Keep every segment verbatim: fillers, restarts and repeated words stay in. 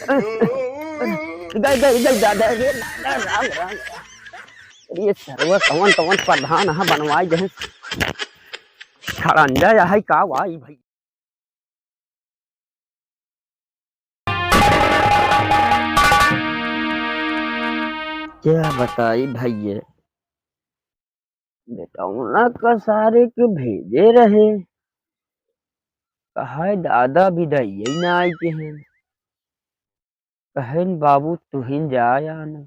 गए, गए, गए, दादा, रे, दादा, राम, राम, राम। अरे, ये सरवा कवन, कवन प्रधान ह बनवाई देहे। खड़ंजा या है का वाई भाई। क्या बताई भइये, बेटौना का सारे के भेजे रहे, कहे दादा बिदाई ना आई के हैं। कहेन बाबू तुहिन जा या ना।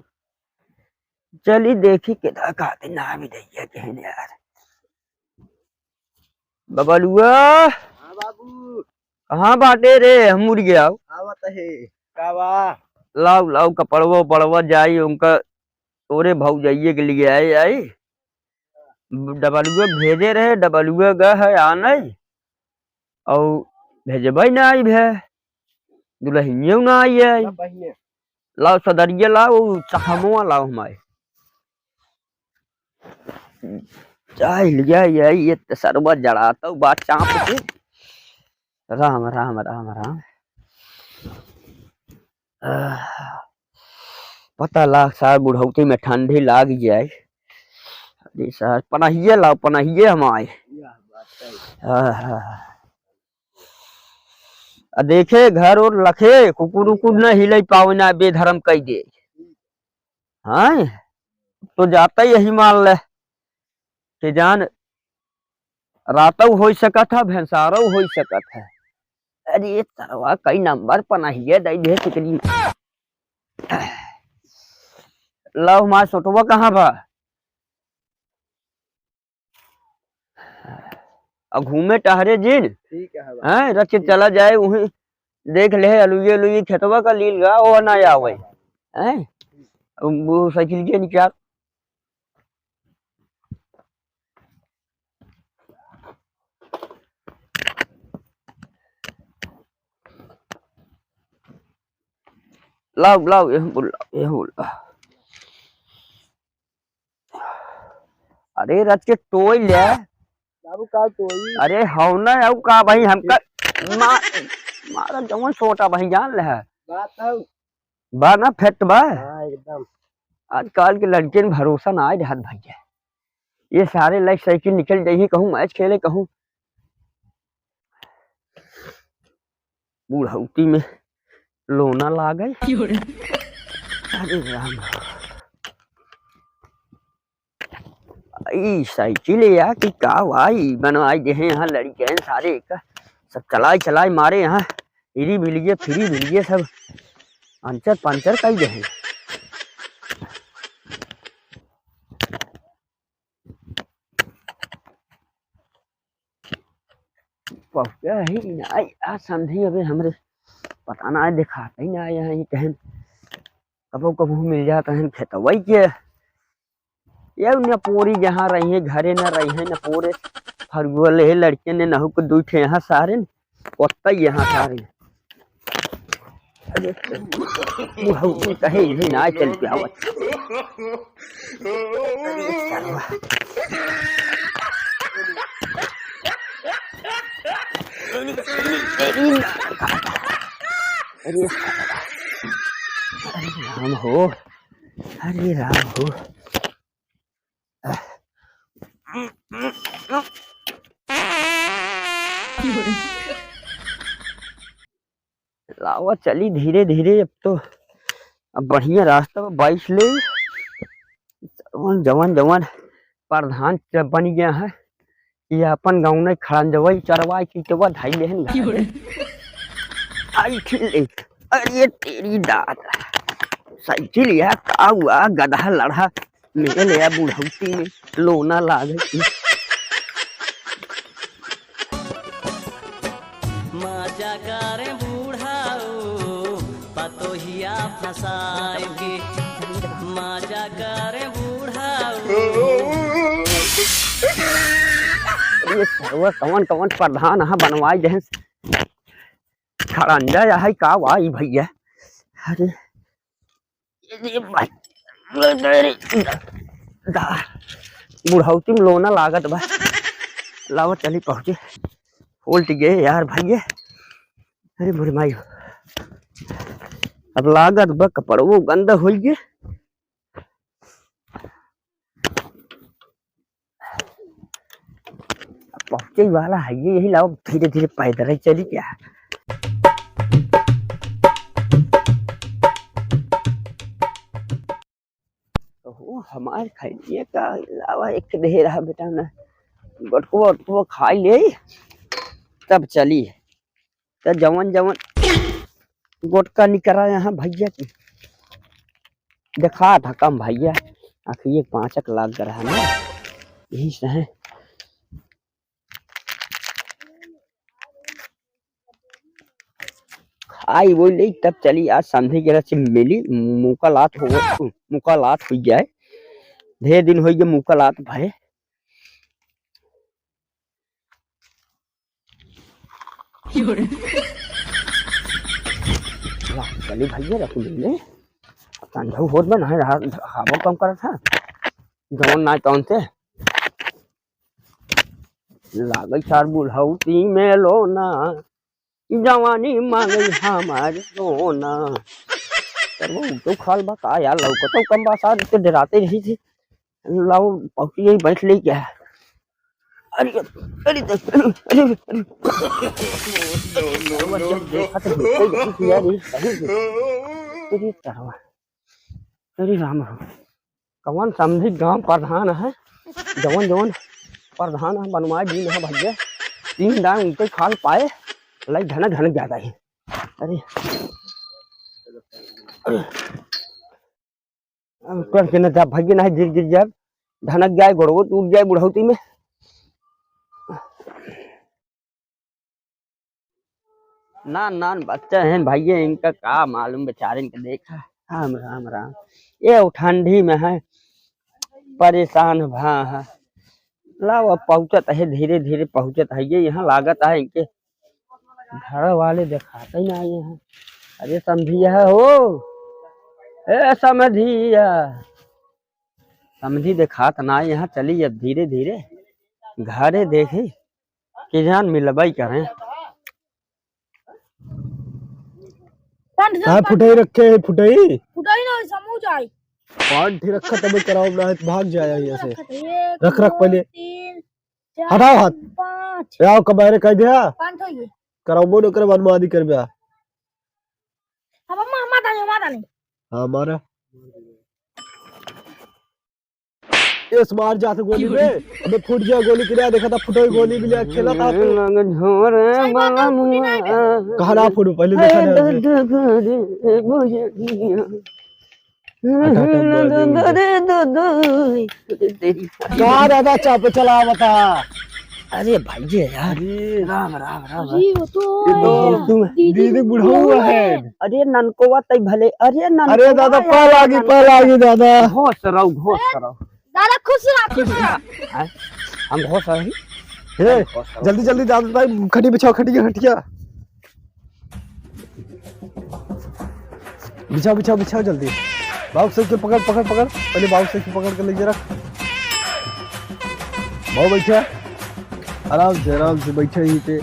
चली देखी केदा कहते ना बिदैया कहेन यार। बबलुआ। हाँ बाबू। कहाँ बाटे रे? हम मुड़ गया। आवत है। का बा? लाओ, लाओ, कपड़वा उपड़वा जाई उनका तोरे भौजाइये के लिए आए आई। डबलुआ भेजे रहे, डबलुआ गा है आ नहीं, और भेजबे ना आई भे, दुल्हनियो ना आई है। ना बहिने। लाओ सदरिया लाओ, चखमवा लाओ हमारे। चाय लिया ये, ये त सरवा जड़ाता बात चाप के। राम, राम, राम, राम। आह, पता लाग सार बुढ़ौती में ठंडी लाग जाए। अरे सार, पनहिए लाओ, पनहिए हम आए। आह, आ देखे घर और लखे, कुकुर उकुर न हिलई पावे, ना बेधर्म कई दे। हाँ, तो जाता ही यही मान ले। के जान रातौ होइ सकत है, भेंसारौ होइ सकत है। अरे तरवा कई नंबर पनहिए दई दे चिकनी। लाओ हमार सोटवा कहाँ बा? अब घूमे टहरे जिन। ठीक है भाई। हैं, रच के ठीक। चला जाए वहीं, देख ले अलुए अलुए खेतवा का लील गा, वो ना आवे। हैं? अब वो साइकिल के निकाल। लाओ, लाओ, ये बोल, ये बोल। अरे रच के टोई ले। बाबू का टोई? अरे हौ ना, हौ का भाई, हमका मा-, मारा जवन सोटा भाई जान ले है। बात हौ। बा ना, फिट बा। हाँ, एकदम। आजकल के लड़कियन भरोसा ना आए रहत भैया। ये सारे लाइफ साइकिल निकल जाइए, कहूँ मैच खेले, कहूँ बुढ़ौती में लोना लागे। अरे राम। ई साइकिल या कि का भाई बनवाई दे हैं यहाँ लड़के हैं सारे एक सब चलाई चलाई मारे यहाँ। इरी भिलिए, फिरी भिलिए सब अंचर पंचर कई दे हैं। पहुँचा ही ना, आ समझी अबे हमरे पता ना है, दिखाते ही ना है यहाँ, ये कहन कबो कबो मिल जाता है खेतवई के। ये न पोरी जहाँ रही है, घरे न रही है, न पोरे फरुआ ले लड़के ने नहु को दुई ठे यहाँ सारे न, ओत्ता ही यहाँ सारे न। अरे, बुढ़ऊ कहे ही ना चल के आवत। अरे, सरवा। अरे, अरे, राम हो, अरे, राम हो। लावा चली धीरे धीरे, अब तो, अब बढ़िया रास्ता बा, बाईस ले। जवन, जवन, जवन प्रधान च-, बन गया है, ये अपन गाँव नहीं खड़न जवा, ई चरवा की तो धाई लेहन घर। आई खिले, अरे तेरी दादा, साइकिल या का हुआ, गधा लड़ा, मेल या बुढ़ौती में लोना लागे की। मजा करे बूढ़ाऊ, पतोहिया फंसाए के। मजा करे बूढ़ाऊ। ये सरवा कवन कवन प्रधान ह बनवाई देहन। खड़ंजा या है का वाई भैया। अरे ये भाई, अरे दा, दा, बुढ़ौती में लोना लागत बा। लावा चली पहुँचे। उल्ट गए यार भाई ये। अरे मोरे माई हो। अब लागत बा कपड़वो गंदा होइगे। अब पहुँचे वाला है ये, यही लाओ धीरे धीरे पैदल ही चली क्या। ओहो, हमार खैनिया का लावा एक ढेर है बेटा ना, गोटको ओटको खाई ले तब चली। त जवन जवन गोटका निकरा यहाँ भैया की देखा था कम भैया, आखिर ये पाँचक लाग रहा ना, यही से है। खाई वो ले तब चली आज समधी के रस मिली, मुका लात हो, मुका लात हो जाए, ढेर दिन हो गए मुका लात भाई। ला, चली भैया रख ले ले। ठंडा होत बा ना रहा, हवा कम करत है। जौन ना तौन से लागल चार बुढ़ौती में लोना, जवानी मांगे हमार सोना। अरे वो तो खाल बा का यार, लौकतो कम बा सार, तो डराते रही थी। लाओ, पहुंच गई, बैठ ले क्या? अरे, अरे, अरे, अरे, अरे। जब देखा तो बिल्कुल देखी थी यार, ये कहीं से। अरे तरवा। अरे राम राम। कवन समधी गांव प्रधान है, जवन जवन प्रधान है, बनवाए दिन है भैया, तीन दान उनके खाल पाए, लाई घना घना ज्यादा है। अरे, अरे, अब कर के न जा भैया, नहीं गिर गिर जाए, धनक जाए, गोड़वो टूट जाए बुढ़ौती में। नान नान बच्चा हैं भैया, इनका का मालूम बेचारे, इनका देखा। राम राम राम। ये ठंडी में है, परेशान भा है। लाओ अब पहुँचत है, धीरे धीरे पहुँचत है। ये यहाँ लागत है इनके घर वाले देखाते ही ना आए हैं। अरे समधिया हो, ए समधिया, समधी देखात ना यहाँ, चली अब धीरे धीरे घरे देखी कि जान मिलबई करें। पंड से कहाँ पंड फुटई रखे है, फुटई? फुटई ना, समूह जाए। पाँच ठे रखा तबे कराओ ना, तो भाग जाए यहाँ से। रखत है, एक, रख, रख दो, पहले। तीन, चार, हटाओ हाथ। पाँच। ए, आओ, कबारे कह दिया। पाँच हो गए। कराओ, बोलो, करे, मनमानी कर ब्या। अब अम्मा, अम्मा तानी, अम्मा तानी। हाँ, मारा। इस बार जात गोली में, अबे फूट गया गोली, किरा देखा था, फुटो गोली मिला, खेला था तो। लंग झोरे सही बात है, बाला फूटी ना मुआ। कहाँ ना फूटू, पहले देखा ना। हटा, हटा, मार दे, मार दे। अरे दो, दो, तेरी। का दादा चापे चला बता। अरे भाई जी यार। अरे राम, राम, राम, राम। अरे वो तो ये दो, दीदी बुढ़ऊ है। अरे ननकोवा तई भले, अरे ननकोवा अरे दादा, यार, पा लागी, पा लागी दादा। घोस रहो, घोस रहो। दादा खुश रहो, खुश रहो। हैं? हम घोस रहे हैं। ए, हम घोस रहे। जल्दी, जल्दी दादा भाई, खटिया बिछाओ, खटिया, खटिया। बिछाओ, बिछाओ, बिछाओ जल्दी। बाबू साहब के पकड़, पकड़, पकड़। पहले बाबू साहब के पकड़ के ले जा रख। बाबू बैठा। आराम से, आराम से बैठा ही थे।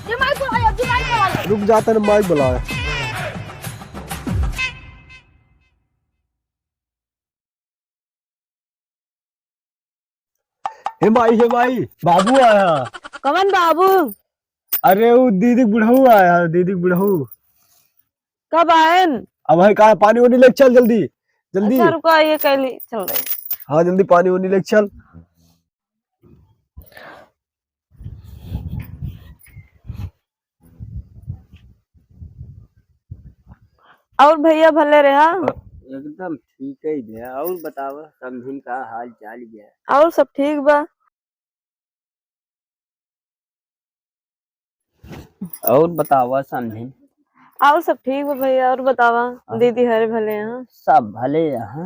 ये माइक बुलाओ, ये माइक बुलाओ। रुक जाता ना, माइक बुलाओ। हे माई, हे माई, बाबू आया। कवन बाबू? अरे, वो दीदी बुढ़ऊ आया, दीदी बुढ़ऊ। कब आयन? अब है का, पानी वानी लेके चल जल्दी, जल्दी। अच्छा, रुको, ये कैली चल रही। हाँ, जल्दी पानी वानी लेके चल। और भैया भले रहा? एकदम ठीक है भैया। और बतावा, समधिन का हाल चाल बा? और सब ठीक बा। और बतावा समधिन। और सब ठीक बा भैया, और बतावा, हाँ। दीदी हरे भले हैं? सब भले हैं।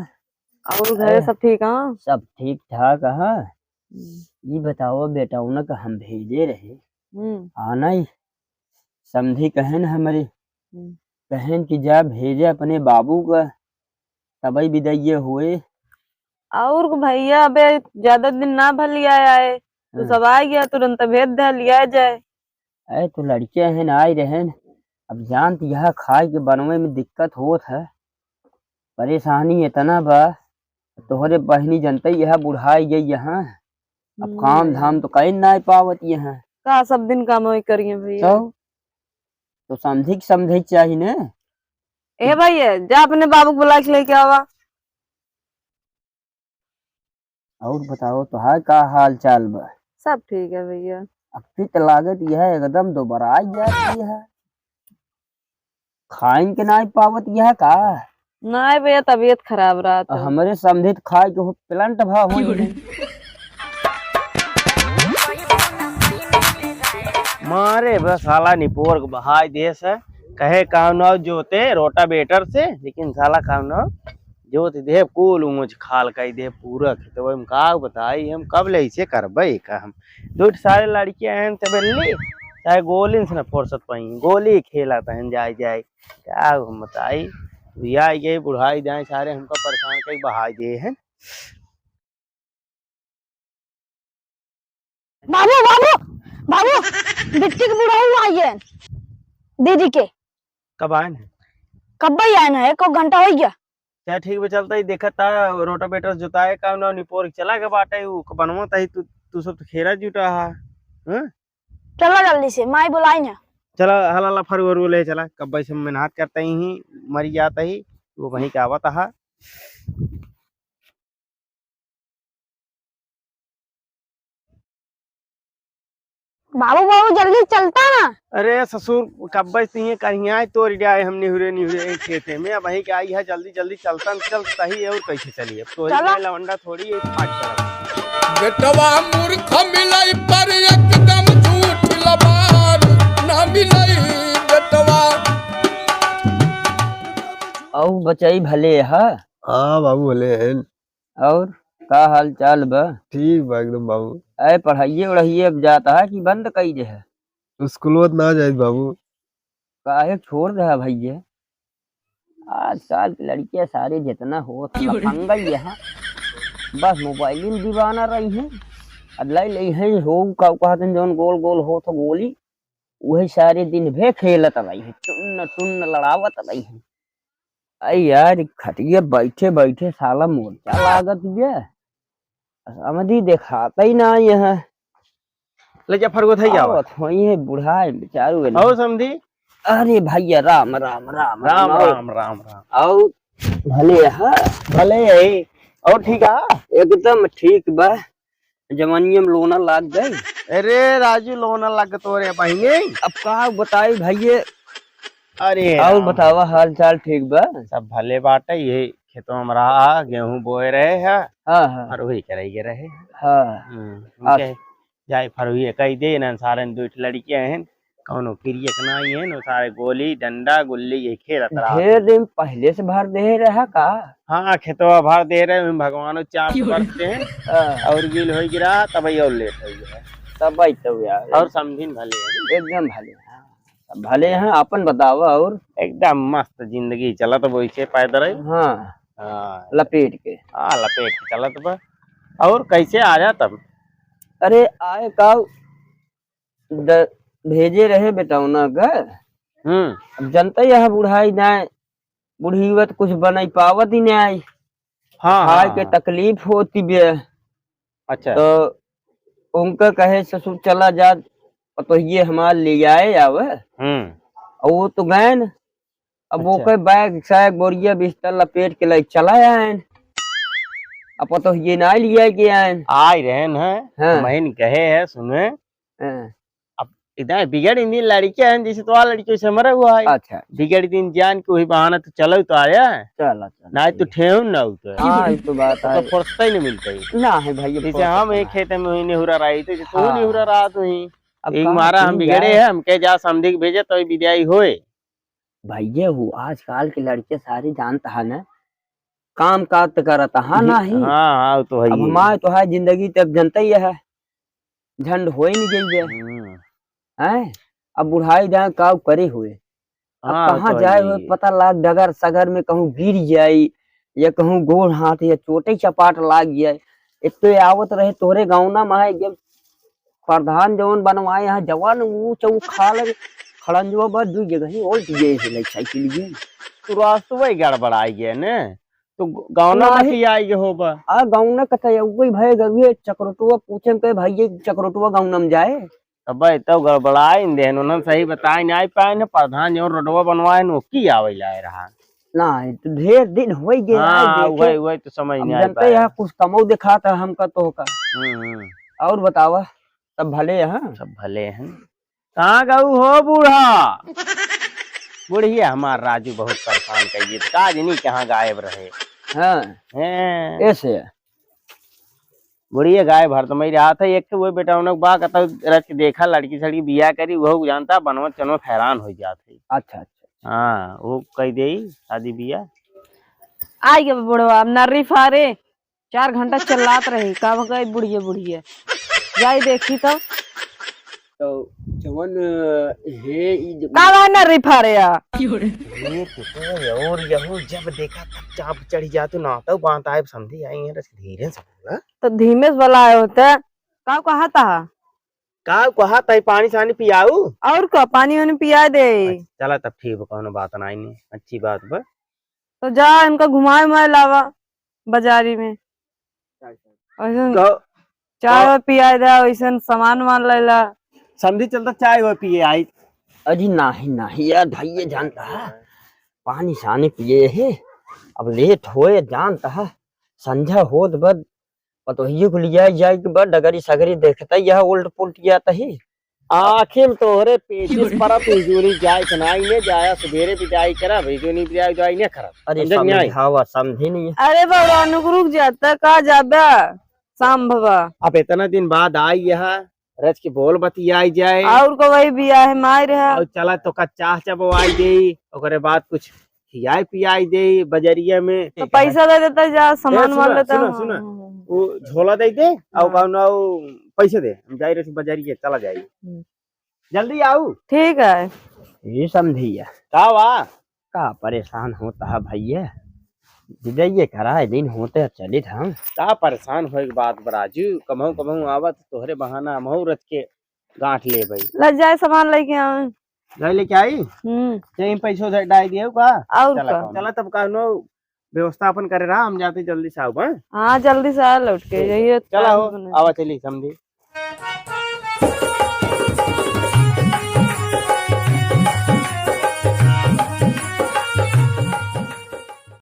और घरे अरे, सब ठीक हैं? सब ठीक ठाक हैं। हम्म। ई बतावा बेटा, उनका हम भेजे रहे। हम्म। आना ही समधी कहेन हमरे, हम्म। कहेन कि जा भेजे अपने बाबू का, तबई बिदाइये होए। और को भैया, अबे ज्यादा दिन ना भलिया आए, तू हाँ। सब आ गया, तुरंत भेज दे, लिया जाए। अरे, तो लड़के हैं, आए रहेन, अब जानत यह खाए के बनवे में दिक्कत होत है, परेशानी इतना बा, तोहरे बहिनी जनते यह बुढ़ाई गई यहाँ, अब काम धाम तो कई ना पावत यहाँ। का सब दिन काम वही करिए भैया? तो, तो समझे के, समझे के चाही ने। ए भैया, जा अपने बाबू को बुला के लेके आवा। और बताओ, तोहार का हाल चाल बा? सब ठीक है भैया। अब चित लागत यह एकदम दोबारा आ जाती है। खाइन के नाई पावत यह का? नाई भैया, तबीयत खराब रहा तो। हमरे समझित खाए के हो प्लांट भा हो। मारे बस साला निपोर के बहाई देस है। कहे काम ना जोते रोटावेटर से, लेकिन साला काम ना जोत देब, कुल ऊँच खाल कई देब पूरा खेतवा में। का बताई हम, कब ले ऐसे करबे का हम? दो ठे सारे लड़के हैं, तबेली, चाहे गोलिन से न फुर्सत पाई, गोली खेलत हैं जाए जाए। का हम बताई, या ये बुढ़ाई जाए सारे हमका परेशान कई बहाई दे हैं। बाबू, बाबू, बाबू, बिट्टी के बुढ़ऊ आई है दीदी के। कब आए हैं? कब ही आए ना, एक घंटा हो गया। चल ठीक बा, चलता ही देखत ता, रोटावेटर जोताए का ना निपोर चला के बाटे, उ बनवा ता ही तू, तू सब तो खेरा जुटा हा। हाँ? चला जल्दी से, माई बुलाई ना। चला, हला ला फरुआ ले चला, कब्बे से मेहनत करता ही, मरी जाता ही, वो वहीं के आवत हा। बाबू, बाबू, जल्दी चलता ना। अरे ससुर, कब्बे से ये करिया है, तोर जाए हम निहुरे निहुरे एक खेते में। अब वहीं के आई है, जल्दी जल्दी चलता न, चल सही है, और कैसे चलिए? अब तोरी चला। में लवंडा थोड़ी है, फाट चला। बेटवा मूर्ख मिलई पर एकदम झूठ लबार ना मिलई बेटवा। औ बचई भले ह? हाँ बाबू, भले हैं। और का हाल चाल बा? ठीक बा एकदम बाबू। अरे पढ़ाइए वढ़ाइए अब जाता है कि बंद कई दे है? स्कूलो ना जाइत बाबू। काहे छोड़ दे है भैया? आजकल के लड़कियां सारे जितना होत लफंगई यहाँ, बस मोबाइल में दीवाना रही हैं। अब लाई ले हैं हो का कहते हैं जौन गोल गोल होत गोली, वही सारे दिन भे खेलत रही हैं, टुन्न टुन्न लड़ावत रही हैं। अरे यार, खटिया बैठे बैठे साला मोर्चा लागत बे। समधी देखाता ही ना यहाँ। ले जा फरुआ, थई जावा। आवत होई है बुढ़ाए बेचारू है ना। और समधी? अरे भैया, राम, राम, राम, राम, राम, और राम, राम, राम। और भले है? भले है। और ठीक है? एकदम ठीक बा। जवानिया में लोना लाग गई। अरे राजू, लोना लाग तोरे बहिने। अब का बताई भैया? अरे और राम। बतावा, हाल चाल ठीक बा? सब भले बाटे, ये खेतवा में रहा, गेहूं बोए रहे है। हाँ, हाँ। फरुही करे के रहे। हाँ। हम्म, अच्छा। उनके जाए फरुही कई दे ना, सारे दो ठे लड़के हैं, कौनो क्रिया के नाई है, नो सारे गोली, डंडा, गुल्ली, ये खेलत रहा। ढेर दिन पहले से भर दे रहा का? हाँ, खेतवा भर दे रहे, उनमें भगवानो चाप बरसते हैं। हाँ। और गिल हो गिरा, तब और लेट हो गया। तब आई तो यार। और समझिन भले हैं। एकदम भले हैं। भले हैं, आपन बतावा और। एकदम मस्त जिंदगी चलत बा वैसे पैदल ही। हाँ। हाँ। लपेट के। हाँ, लपेट के चलत बा। और कैसे आया तब? अरे, आए का द-, भेजे रहे बेटौना का। हम्म। अब जनता यहाँ बुढ़ाई जाए, बुढ़ीवत कुछ बनाई पावत ही नहीं आई। हाँ, खाए हाँ, के हाँ। तकलीफ होती बे। अच्छा। तो उनका कहे, "ससुर चला जा, पतोहिए हमार ले आए आवे।" हम्म। और वो तो गए न। अब वो अच्छा। कहे बैग सैग बोरिया बिस्तर लपेट के ले चला आए। अब पतोहिए ना ले आए के आए। आए रहे न, हाँ। महीन कहे है, सुने। हाँ। अब इधर बिगड़ इन्हीं लड़के हैं, जैसे तो आ लड़के से मरा हुआ है। अच्छा। बिगड़ दिन जान के वही बहाना तो चलो तो आया। चला, चला, नाहीं तो ठीक। ठेहुन ना होता। हाँ, ये तो बात तो है। फुर्सत ही नहीं मिलता है। ना है भाई, ये जैसे फुर्सत हम ना एक है। खेते में हुई निहुरा रही, तो जैसे तू हाँ। निहुरा रहा तो ही। अब एक कहाँ मारा हम की बिगड़े जाए? हैं, हम कहे जा समधी के भेजे तो विदाई होए। भैया हो, आजकल के लड़के सारे जानता है ना, काम काज त करत हा जी, नाही। हाँ, हाँ, वो तो है अब ही। हमार तोहार जिंदगी त अब जनता ही है, झंड हो ही नहीं गई बे। हम्म। हैं? अब बुढ़ाई जाए का करे हुए। अब हाँ, वो कहाँ तो है जाए ही। हुए पता लाग डगर सगर में कहूँ गिर जाई, ये कहूँ गोड़ हाथ ये चोटे चपाट लाग गया। एक तो ये आवत रहे तोहरे गाँव ना माहे, ये प्रधान जवन बनवाए हैं, जवन ऊ चौ खा लगे, खड़ंजवा बस दू जगह ही और दिए से ले साइकिल ये। तो रास्ता वही गड़बड़ाई गया ने, तो गाँव ना नहीं। बतियाई गए होबा। आ गाँव ना कतई, वही भय गए चकरोटवा पूछे के, भाई ये चकरोटवा गाँव ना में जाए। अबे, तो गड़बड़ाइन देहन, उन्हन सही बताए नाई पाए न, प्रधान जौन रोडवा बनवाए न, ओकी आवे लाए रहा। नाई, तो ढेर दिन होई गए, हाँ, आई देखे। वही, वही तो समझ अब नहीं आए जनते पाए। यहाँ कुछ कमौ दिखाता हमका तो का। हम्म, हम्म। और बतावा, सब भले हैं? सब भले हैं। कहाँ गऊ हो बूढ़ा? बुढ़िया हमार राजू बहुत परेशान कइए, का जनी कहाँ गायब रहे। हाँ। हैं। ऐसे। बुढ़िया गायब हरदम ही रहत है, एक तो वो बेटा उन्हें बा कहता रच के देखा लड़की सड़की बियाह करी, वो जानता बनवत चनवत हैरान हो जात है। अच्छा, अच्छा। हाँ, वो कह दे शादी बियाह। आई गए बुढ़वा, अब नर्री फारे, चार घंटा चिल्लात रही, का गई बुढ़िया बुढ़िया, जाई देखी तो। तो जवन, अ, हे ई ज- का बा नर्री फारे आ? ये तो, तो और यहू जब देखा तब चाप चढ़ी जातू ना, तो बात आए समझी आई है, रच धीरे से बोला। तो धीमे से बोला आए होते, का कहा था? का कहा था, पानी सानी पियाऊ? और का, पानी वानी पिया दे। अच्छा, चला तब ठीक बा, कौनो बात नाई ने, अच्छी बात बा। तो जा इनका घुमाए उमाए लावा बाजारी में। ऐसन तो चाय वाय पियाए दे, ऐसन सामान वामान ले ला। समधी चलता चाय वाय पिए आई। अजी नाही, नाही यार भाई, ये जानता है, पानी सानी पिए है, अब लेट होए जानता है, संझा होत बद पतोहिए को लिया जाए के बद डगरी सगरी देखता यह उल्ट पुल्ट जाता ही। आखिर में तोहरे पेचिस परत हुजूरी जाए के नाई ने जाया, सुबेरे विदाई करा, भेजो नहीं विदाई, विदाई नहीं करा। अरे समझे कि नहीं आई? समझावा, समझे नहीं। अरे बउरा, नुक रुक जाता, का जाबा? शाम भवा। अब इतना दिन बाद आई यहाँ, रच के बोल बतियाई जाए। और को वही बियाह माई रहा। और चला तो का चाह चबवाई दे, ओकरे बाद कुछ खियाई पियाई दे बजरिया में। तो पैसा दे देता जा, सामान ए, सुना, वामान लेता सुना, हूँ। सुना। वो झोला दे दे, और हाँ। कौन वो पैसे दे, हम जाई रहे बजरिया, चला जाई। हम्म। जल्दी आऊ। ठीक है। ये समधिया। का बा? का परेशान होता है भैया? विदाई कराए दिन होते चलित हम। का परेशान होए के बात बा राजू? कमहू कमहू आवत तोहरे बहाना हमहू रच के गांठ ले भाई। ले जाए सामान लेके आवे। जाए लेके आई? हम्म। ते ही पैसो दे, डाई दियो का? और चला का? कौन? चला तब का नो व्यवस्थापन करे रहा, हम जाते जल्दी से आऊ, हाँ? हाँ, जल्दी से आ लौट के, ठीक है। यही चला हो, बने। आवा चली समधी।